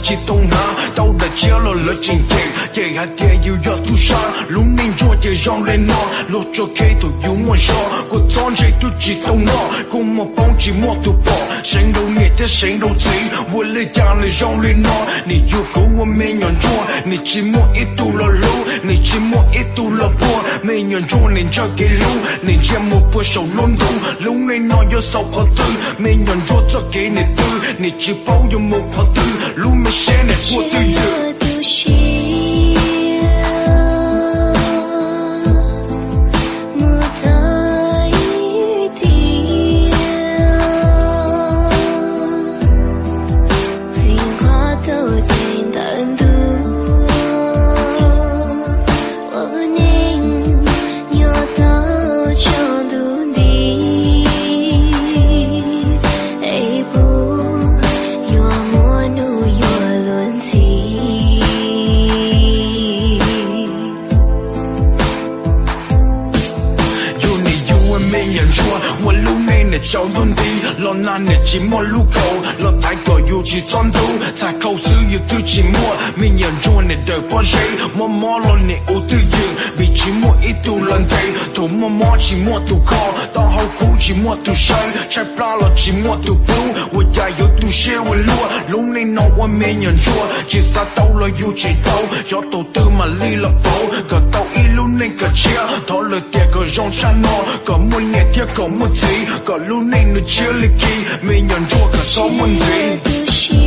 Tsis tau hnav tau daim tshiab los lawv tseem cem, cem hais tias yus yog tub sab. Lub neej ntsuag ces zoo li no, luag tso khej thaum yus muaj zog, kua txob ntse twb tsis tau noj, kua muag poob tsis muaj tus pom, seev rau niam thiab seev rau txiv, ua li cas nws zoo li no. Nim yuav kuv ua me nyuam ntsuag, nim tsis muaj ib tug los hlub, nim tsis muaj ib tug los puag. Me nyuam ntsuag nim ntshaw kev hlub, nim ntsia mus puag saum lub ntuj, lub neej no yuav xaus qhov twg, me nyuam ntsuag txoj kev nim twg, nim tsis paub yuav mus qhov twg. Lub me siab nim quaj twj ywm. Yus nim yug ua me nyuam ntsuag, ua lub neej nim tsaus ntuj nti, los nag nim tsis muaj lub kaus, los thaiv kom yus tsis txhob ntub, txhais khau xwb yus twb tsis muaj. Me nyuam ntsuag nim daws pob zeb, mob mob los nim ua twj ywm, vim tsis muaj ib tug los ntes. Thaum muaj mob tsis muaj tus kho, taub hau kub tsis muaj tus sawb, tshaib plab los tsis muaj tus pub, ua cas yuav tu siab ua luaj. Lub neej no ua me nyuam ntsuag, tsis xav tau los yus tseem tau, xyov thaum twg mam li los pauv, kom tau ib lub neej kom tshiab. Thov lawm tias kom zoo tshaj no, kom muaj niam thiab kom muaj txiv, kom lub neej nws tshiab li khi, me nyuam ntsuag kom txhob muaj ntxiv.